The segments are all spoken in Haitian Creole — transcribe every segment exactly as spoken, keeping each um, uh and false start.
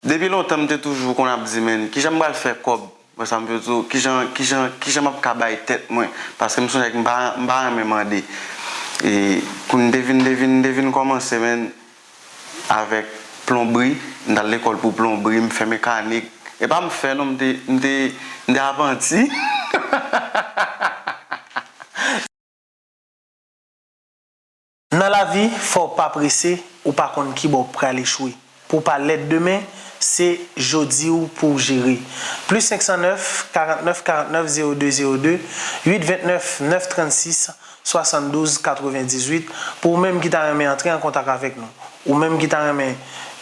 Depi lontan m te toujou konn ap di, men, kijan m pral fè kòb? Wè sa m vle di w, kijan, kijan, kijan m ap ka bay tèt mwen? Paske m sonje m pa, m pa renmen mande. E pou m te vin, te vin, te vin kòmanse, men, avèk plonbri, m t al lekòl pou plonbri, m fè mekanik. E pa m fè non, m te, m te, m te apanti. Nan lavi, fò w pa prese, ou pa konn kibò w pral echwe. Pou w pa lèd demen, se jodi w pou w jere. Plis senk san nèf, karant nèf, karant nèf, zewo de, zewo de, uit vennèf, nèf trannsis, swasanndouz, katrevendizuit, pou ou menm ki ta renmen antre an kontak avèk nou. Ou menm ki ta renmen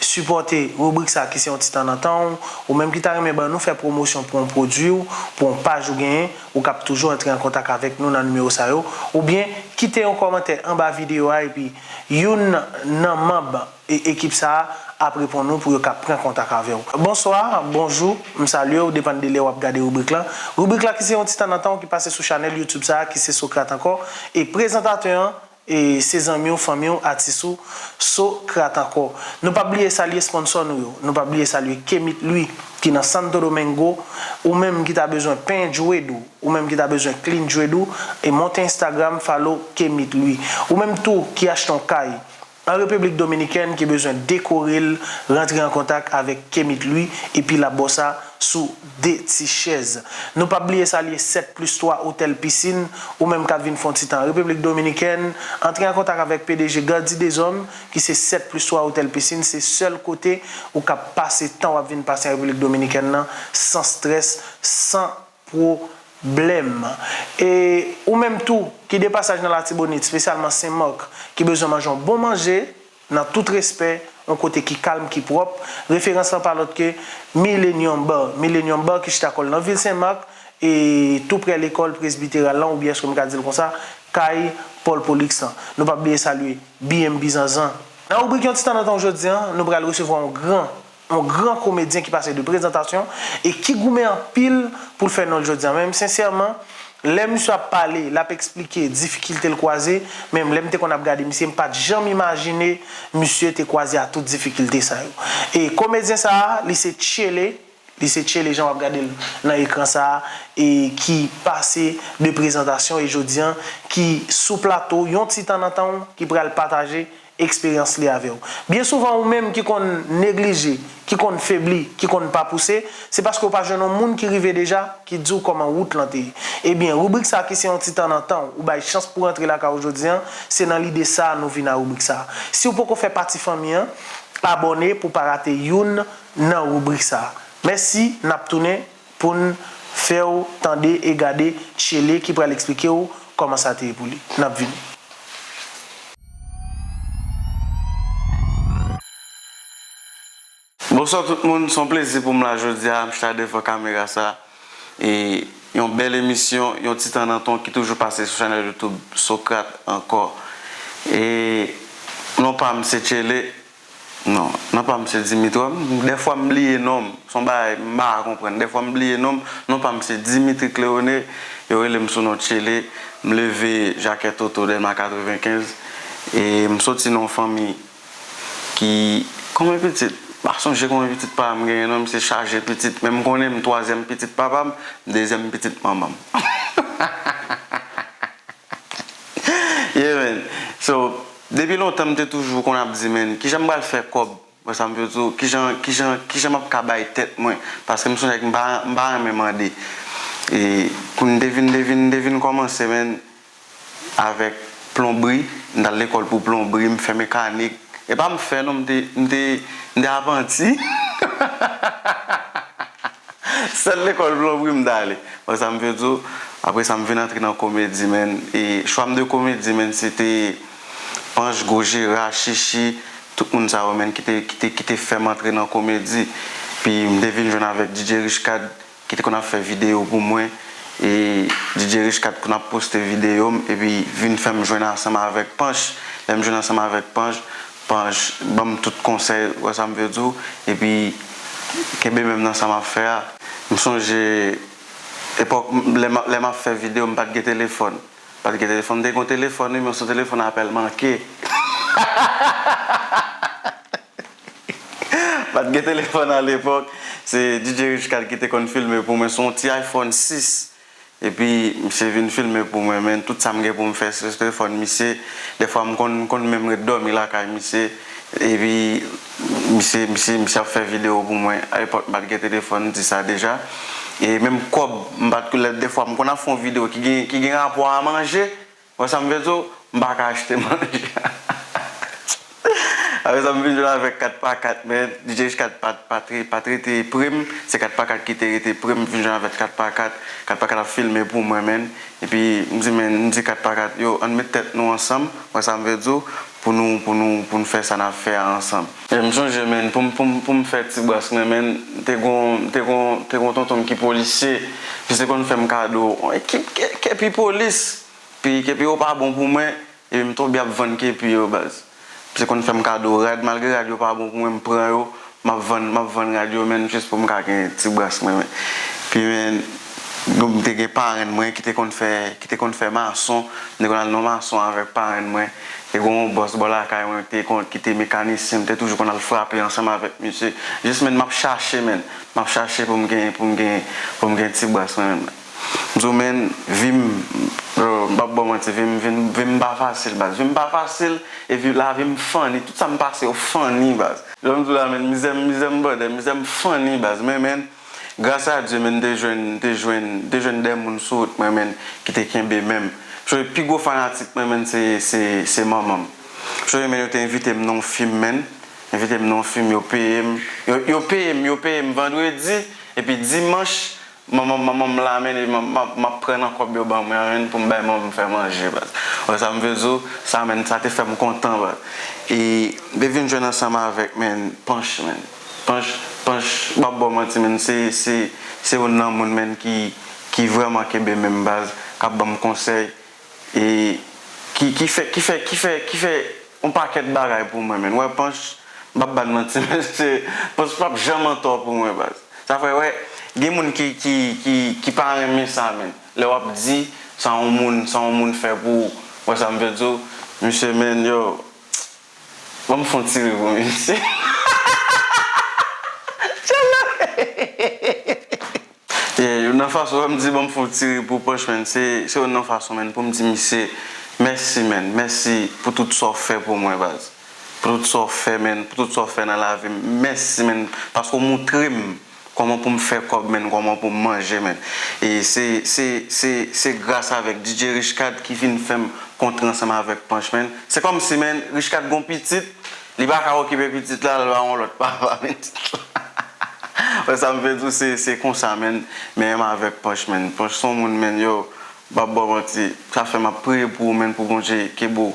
sipòte ribrik sa ki se yon ti tan nan tan w, ou menm ki ta renmen ban nou fè pwomosyon pou yon pwodui w, pou yon paj ou genyen, ou kab toujou antre an kontak avèk nou nan nimewo sa yo, oubyen kite yon kòmantè anba videyo a epi youn nan manm e ekip sa a ap reponn ou pou yo ka pran kontak avè w. Bonswa, bonjou, m salye w, depann de lè w ap gade ribrik lan. Ribrik la ki se yon ti tan nan tan w ki pase sou chanèl YouTube sa a ki se Socrate Ankò, e prezantatè an e se zanmi w, fanmi w, atis ou, Socrate Ankò. Nou p ap bliye salye sponsò nou yo. Nou p ap bliye salye Kemit Louis ki nan Santo Domingo. Ou menm ki ta bezwen pen djwed ou, ou menm ki ta bezwen clean djwed ou, e monte Instagram, follow Kemit Louis. Ou menm tou ki achte yon kay an Repiblik Dominikèn ki bezwen dekore l, rantre an kontak avèk Kemit Louis epi l ap ba w sa sou de ti chèz. Nou p ap bliye salye sèt plis twa Otèl Pisin, ou menm k ap vin fè yon ti tan an Repiblik Dominikèn, antre an kontak avèk P D G Gardy Deshommes, ki se sèt plis twa Otèl Pisin, se sèl kote ou ka pase tan w ap vin pase an Repiblik Dominikèn nan san strès, san pwoblèm. E ou menm tou ki de pasaj nan Latibonit, espesyalman Sen Mak, ki bezwen manje yon bon manje, nan tout respè, yon kote ki kalm, ki pwòp, referans lan pa lòt ke Millennium Bar. Millennium Bar ki chita kò l nan vil Sen Mak, e tou prè lekòl presbiteral lan, oubyen èske m ka di l konsa, kay Paul Pollux lan. Nou p ap bliye salye B M B Zanzan. Nan ribrik Yon Ti Tan Nan Tan w jodi a, nou pral resevwa yon gran yon gran komedyen ki pase de prezantasyon e ki goumen anpil pou l fè non l jodi a. Men, sensèman, lè misye ap pale, l ap eksplike difikilte l kwaze, men lè m te konn ap gade misye, m pa t janm imajine misye te kwaze a tout difikilte sa yo. E komedyen sa a, li se Tchele, li se Tchele, jan w ap gade l nan ekran sa a, e ki pase de prezantasyon, e jodi a, ki sou plato Yon Ti Tan Nan Tan w, ki pral pataje eksperyans li avè w. Byen souvan, ou menm ki konn neglije, ki konn febli, ki konn pa pouse, se paske w pa jwenn yon moun ki rive deja, ki di w kòman wout lan te ye. Ebyen, ribrik sa a ki se Yon Ti Tan Nan Tan w, ou bay chans pou rantre lakay ou jodi a, se nan lide sa a nou vin a ribrik sa a. Si w poko fè pati fanmi an, abòne pou w pa rate youn nan ribrik sa a. Mèsi, n ap tounen pou n fè w tande e gade Tchele ki pral eksplike w kòman sa te ye pou li. N ap vini. Bonswa tout moun, se yon plezi pou m la jodi a, m chita devan kamera sa. E yon bèl emisyon, Yon Ti Tan Nan Tan w ki toujou pase sou chanèl YouTube Socrate Ankò. E non pa m se Tchele, non, non pa m se Dimitri. Dèfwa m bliye non m. Se yon bagay m pa ka konprann. Dèfwa m bliye non m. Non pa m se Dimitri Cleone. Yo rele m sou non Tchele. M leve Jakèt Oto Dèlma katrevenkenz. E m soti nan yon fanmi ki, konbyen pitit? M pa sonje konbyen pitit papa m genyen non. Misye chaje pitit. Men m konnen m twazyèm pitit papa m, m dezyèm pitit manman m. Yeah, man. So, depi lontan m te toujou konn ap di, men, kijan m pral fè kòb? Wè sa m vle di w, kijan, kijan, kijan m ap ka bay tèt mwen? Paske m sonje m pa, m pa renmen mande. E pou m te vin, te vin, te vin kòmanse, men, avèk plonbri, m t al lekòl pou plonbri, m fè mekanik. E pa m fè non, m te, m te, m te apanti. Sèl lekòl plonbri m t ale. Wè sa m vle di w? Apre sa, m vin antre nan komedi, men. E chwa m de komedi, men, se te Panch, Gwo Jera, Chichi, tout moun sa yo, men, ki te, ki te, ki te fè m antre nan komedi. Pi m te vin jwenn avèk D J Richcard, ki te konn ap fè videyo pou mwen. E D J Richcard konn ap poste videyo m, epi vin fè m jwenn ansanm avèk Panch. Lè m jwenn ansanm avèk Panch, Panch ban m tout konsèy, wè sa m vle di w, epi kenbe menm nan sa m ap fè a. M sonje epòk, lè m, lè m ap fè videyo, m pa t gen telefòn. Pa t gen telefòn, m te gen yon telefòn, wi, men se yon telefòn apèl manke. Pa t gen telefòn alepòk, se D J Richcard ki te konn filme pou mwen sou yon ti iPhone sis. Epi misye vin filme pou mwen, men tout sa m gen pou m fè se telefòn misye. Dèfwa m konn, m konn menm ret dòmi lakay misye. Epi misye, misye, misye ap fè videyo pou mwen. Alepòk m pa t gen telefòn, m di sa deja. E menm kòb, m pa t, lè dèfwa m konn ap fè yon videyo ki gen, ki gen rapò a manje. Wè sa m vle di w, m pa ka achte manje. Apre sa, m vin jwenn avèk kat pa kat, men D J Richcard pa, pa, tre- pa t rete pre m, se kat pa kat ki te rete pre m, m vin jwenn avèk kat pa kat, kat pa kat ap filme pou mwen, men. Epi, m di, men, m di kat pa kat, yo, ann met tèt nou ansanm, wè sa m vle di w, pou nou, pou nou, pou n fè sa n ap fè a ansanm. E m sonje, men, pou m, pou m, pou m fè ti bras mwen, men, te gon, te gon, te gon tonton m ki polisye, misye konn fè m kado, yon ekip ke- kepi polis. Pi kepi yo pa bon pou mwen, epi m tonbe ap vann kepi yo, baz. Misye konn fè m kado rad, malgre rad yo pa bon pou mwen, m pran yo, m ap vann, m ap vann rad yo, men, jis pou m ka gen ti bras mwen, men. Pi, men, m te gen parenn mwen ki te konn fè, ki te konn fè mason, m te konn al nan mason avèk parenn mwen. Te gen yon bòs bò lakay mwen ki te konn, ki te mekanisyen, m te toujou konn al frape ansanm avèk misye. Jis, men, m ap chache, men, m ap chache pou m gen, pou m gen, pou m gen ti bras mwen, men. M di w, men, vi m, bro, m p ap ba w manti, vi m, vi m, vi m pa fasil, baz. Vi m pa fasil, e vi, lavi m funny. Tout sa m pase yo funny, baz. Jan m di w la, men, mizè m, mizè m bòdè, mizè m funny, baz. Men, men, gras a Dye, men, m te jwenn, m te jwenn, m te jwenn de moun sou wout mwen, men, ki te kenbe men m. Pi gwo fanatik mwen, men, se, se, se manman m. Men, yo te envite m nan yon fim, men. Envite m nan yon fim, yo peye m. Yo, yo peye m, yo peye m vandredi, epi dimanch, manman, manman m la, men, e m ap, m ap, m ap pran nan kòb yo ban mwen an, men, pou m bay manman m fè manje, baz. Wè sa m vle di w, sa, men, sa te fè m kontan, baz. E m te vin jwenn ansanm avèk, men, Panch, men. Panch, Panch, m p ap ba w manti, men, se, se, se youn nan moun, men, ki, ki vrèman kenbe men m, baz, k ap ban m konsèy. E ki, ki fè, ki fè, ki fè, ki fè yon pakèt bagay pou mwen, men. Wè, Panch, m p ap ba n manti, men se, Panch p ap janm antò pou mwen, baz. Sa fè, wè, gen moun ki, ki, ki, ki pa renmen sa, men. Lè w ap di, sa yon moun, sa yon moun fè pou ou. Wè sa m vle di w? Misye, men, yo, ban m fè yon ti ri pou misye. Tchèlè! Yeah, youn nan fason, wè m di, ban m fè yon ti ri pou Panch, men, se, se youn nan fason, men, pou m di misye, mèsi, men, mèsi pou tout sa w fè pou mwen, baz. Pou tout sa w fè, men, pou tout sa w fè nan lavi m. Mèsi, men, paske w montre m kòman pou m fè kòb, men, kòman pou m manje, men. E se, se, se, se gras avèk D J Richcard ki vin fè m kontre ansanm avèk Panch, men. Se kòmsi, men, Richcard gon pitit, li pa ka okipe pitit la, l ba yon lòt papa pitit la. Wè sa m vle di w, se, se konsa, men, men m avèk Panch, men. Panch se yon moun, men, yo, m p ap ba w manti, sa fè m ap priye pou ou, men, pou Bondye kenbe w,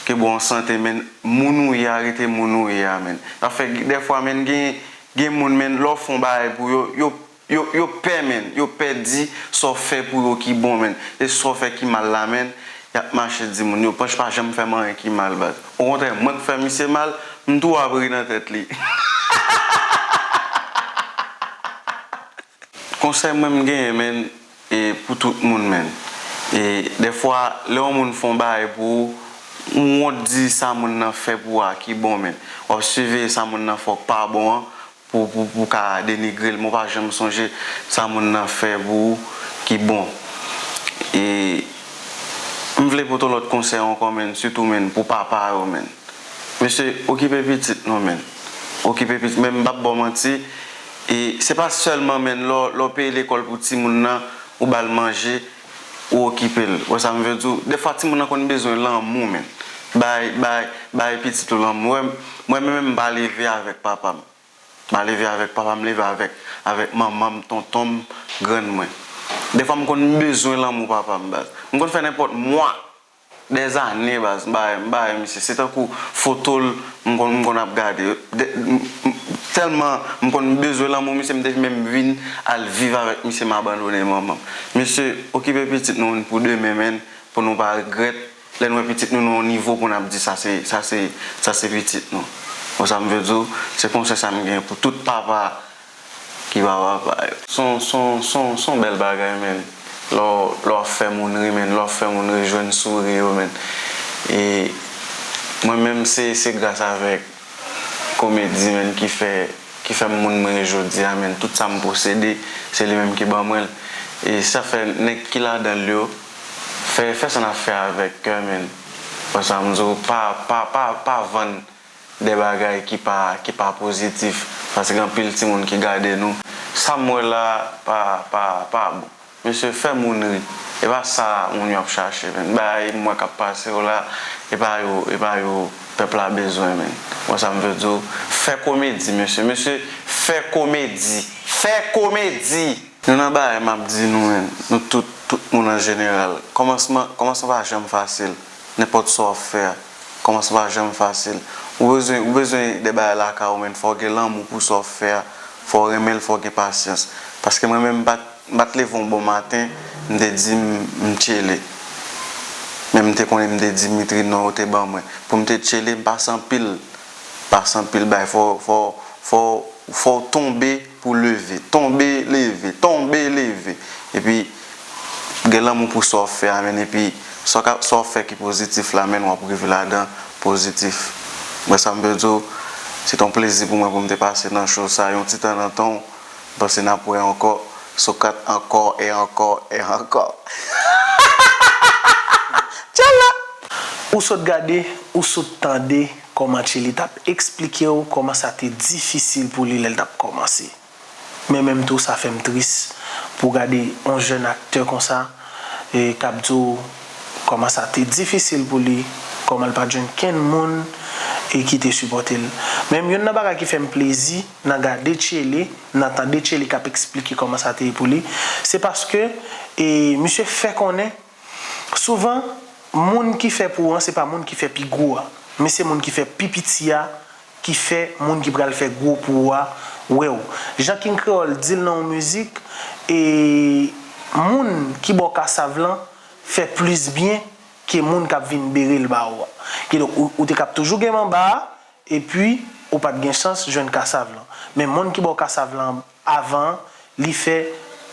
kenbe w an sante, men, moun ou ye a rete moun ou ye a, men. Sa fè, dèfwa, men, gen, gen moun, men, lè w fè yon bagay pou yo, yo, yo, yo pè, men, yo pè di sa w fè pou yo ki bon, men. E sa w fè ki mal la, men, y ap mache di moun yo, Panch pa janm fè m anyen ki mal, baz. Okontrè, mwen k fè misye mal, m tou ap ri nan tèt li. Konsèy mwen m genyen, men, e pou tout moun, men. E dèfwa, lè yon moun fè yon bagay pou ou, ou wont di sa moun nan fè pou ou a ki bon, men. W ap siveye sa moun nan fè w k pa bon an, pou, pou, pou ka denigre l, men w pa janm sonje sa moun nan fè pou ou ki bon. E m vle pote yon lòt konsèy ankò, men, sitou, men, pou papa yo, men. Mesye, okipe pitit nou, men. Okipe pitit, men m p ap ba w manti, e se pa sèlman, men, lè w, lè w peye lekòl pou timoun nan, ou ba l manje, ou okipe l. Wè sa m vle di w? Dèfwa, timoun nan konn bezwen lanmou, men. Bay, bay, bay pitit ou lanmou. Wè, mwen menm, m pa leve avèk papa m. M pa leve avèk papa m, leve avèk, avèk manman m, tonton m, grann mwen. Dèfwa, m konn bezwen lanmou papa m, baz. M konn fè nenpòt mwa, dèzane, baz, m pa, m pa, misye. Se tankou foto l, m konn, m konn ap gade. De, m, m, tèlman m konn bezwen lanmou misye, m te menm vin al viv avèk misye, m abandone manman m. Mesye, okipe pitit nou pou demen, men, pou nou pa regrèt. Lè n wè pitit nou nan yon nivo pou n ap di sa se, sa se, sa se pitit nou. Bon, sa m vle di w, se konsèy sa m gen pou tout papa ki pa papa yo. Se yon, se yon, se yon, se yon bèl bagay, men. Lè w, lè w ap fè moun ri, men, lè w ap fè moun ri, jwenn souri yo, men. E mwen menm, se, se gras avèk komedi, men, ki fè, ki fè m moun mwen ye jodi a, men tout sa m posede, se li menm ki ban mwen l. E sa fè nèg ki ladan l yo, fè, fè sa n ap fè avèk kè, men. Wè sa m di w, pa, pa, pa, pa vann de bagay ki pa, ki pa pozitif. Paske anpil timoun ki gade nou, sa m wè la pa, pa, pa bon. Mesye, fè moun ri. E pa sa moun yo ap chache, men. Bagay m wè k ap pase yo la, e pa yo, e pa yo pèp la bezwen, men. Wè sa m vle di w, fè komedi, mesye. Mesye, fè komedi. Fè komedi! Nou nan bagay m ap di nou, men. Nou tout, tout moun an jeneral. Kòmansman, kòmansman pa janm fasil. Nenpòt sa w ap fè a, kòmansman pa janm fasil. Ou bezwen, ou bezwen de bagay lakay ou, men fò w gen lanmou pou sa w ap fè a. Fò w renmen l, fò w gen pasyans. Paske mwen menm, m pa t, m pa t leve yon bon maten, m te di m, m tchele. Men m te konnen m te Dimitri non yo te ban mwen. Pou m te tchele, m pase anpil, pase anpil bagay. Fò, fò, fò, fò w tonbe pou leve, tonbe, leve, tonbe, leve. Epi, gen lanmou pou sa w ap fè a, men, epi sa w ka, sa w ap fè ki pozitif la, men, w ap rive ladan pozitif. Mwen, sa m vle di w, se t yon plezi pou mwen pou m te pase nan show sa, yon ti tan nan tan, m panse n ap wè ankò, Socrate ankò, e ankò, e ankò. Tchala! Ou sot gade, ou sot tande kòman Tchele t ap eksplike w kòman sa te difisil pou li lè l t ap kòmanse. Men menm tou, sa fè m tris pou gade yon jèn aktè konsa, e, k ap di w kòman sa te difisil pou li, kòman l pa t jwenn kenn moun, e, ki te sipòte l. Men youn nan bagay ki fè m plezi nan gade Tchele, nan tande Tchele k ap eksplike kòman sa te ye pou li, se paske, e, misye fè konnen, souvan, moun ki fè pou ou an, se pa moun ki fè pi gwo a, men se moun ki fè pi piti a ki fè moun ki pral fè gwo pou ou a wè w. Jan King Kreyòl di l nan yon mizik, e, moun ki ba w kasav lan fè plis byen ke moun k ap vin bere l ba ou a. Kidonk, ou, ou te kab toujou gen manba a, epi ou pa t gen chans jwenn kasav lan. Men moun ki ba w kasav lan avan an, li fè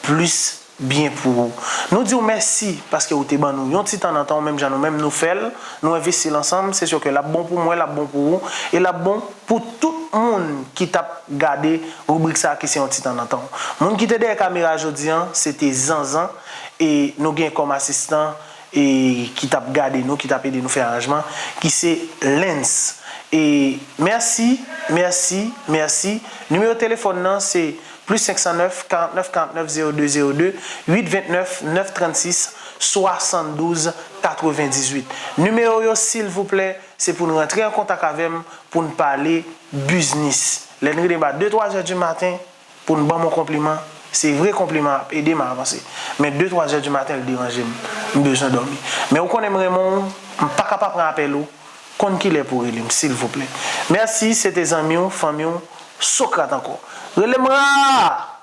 plis byen pou ou. Nou di w mèsi paske ou te ban nou yon ti tan nan tan w, menm jan nou menm nou fè l, nou envesti l ansanm, se si ke l ap bon pou mwen, l ap bon pou ou, e l ap bon pou tout moun ki t ap gade ribrik sa a ki se yon ti tan nan tan w. Moun ki te dèyè kamera jodi an, se te Zanzan, e nou gen kòm asistan, e ki t ap gade nou, ki t ap ede nou fè aranjman, ki se Lens. E mèsi, mèsi, mèsi. Nimewo telefòn nan se plis senk san nèf, karant nèf, karant nèf, zewo de, zewo de, uit vennèf, nèf trannsis, swasanndouz, katrevendizuit. Nimewo yo, silvouplè, se pou n rantre an kontak avè m, pou n pale biznis. Lè n rele m a de, twa zè di maten, pou n ban m yon konpliman, se vre konpliman ap ede m avanse. Men de, twa zè di maten, l deranje m. M bezwen dòmi. Men ou konnen m renmen w, m pa ka pa pran apèl ou. Konn kilè pou w rele m, silvouplè. Mèsi, se te zanmi w, fanmi w, Socrate ankò. Rele m ra!